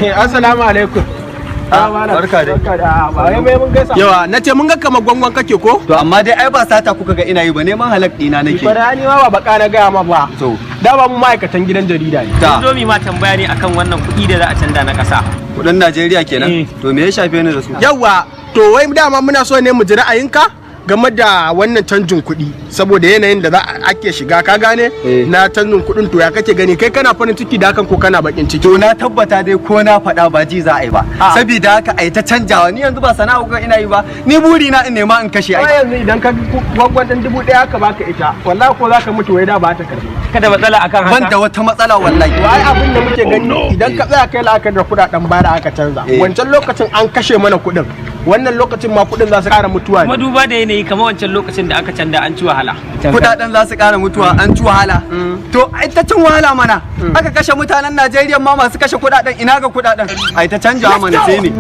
Assalamu alaikum. Barka dai. Barka da ba wai mai mun gaisa. Yawa, na ce mun ga kamar gwangwan kake ko? To, amma dai ai ba sata kuka ga ina yi ba, neman halak ɗina nake. Bara ni ma ba baka na gaya ma ba. To. Da ba mu ma'aikatan gidan jarida ne. Ta. Zo mi ma tambaya ne akan wannan kuɗi da za a canza na ƙasa. Kudin Najeriya kenan? Eh. To, me ya shafe ni da su? Yawa, to wai dama muna so ne mu ji ra'ayinka game da wannan canjin kuɗi, saboda yanayin da za ake shiga, ka gane? Eh. Na canjin kuɗin, to ya kake gani? Kai kana farin ciki da hakan ko kana bakin ciki? To, na tabbata dai ko na faɗa ba ji za a yi ba. Ah. Saboda haka ai ta canjawa. Ni yanzu ba sana'a kuka ina yi ba. Ni buri na in nema in kashe Ai ai. yanzu idan ka gwangwan ɗin 1000 ka baka ita, wallahi ko za ka mutu wai da ba ta karbi. Kada matsala akan haka. Ban da wata matsala wallahi. To, ai abin da muke gani, idan ka tsaya kai la'akari da kuɗaɗen baya da aka canza, Eh. wancan lokacin an kashe mana kuɗin, wannan lokacin ma kuɗin za su ƙara mutuwa Kuma ne. duba da yanayi kamar wancan lokacin da aka canza an ci wahala. Kudaden za su ƙara mutuwa, an ci wahala. To, ai ta cin wahala mana. Aka kashe mutanen Najeriya ma masu kashe kudaden, ina ga kudaden. Ai ta canjawa mana, sai me?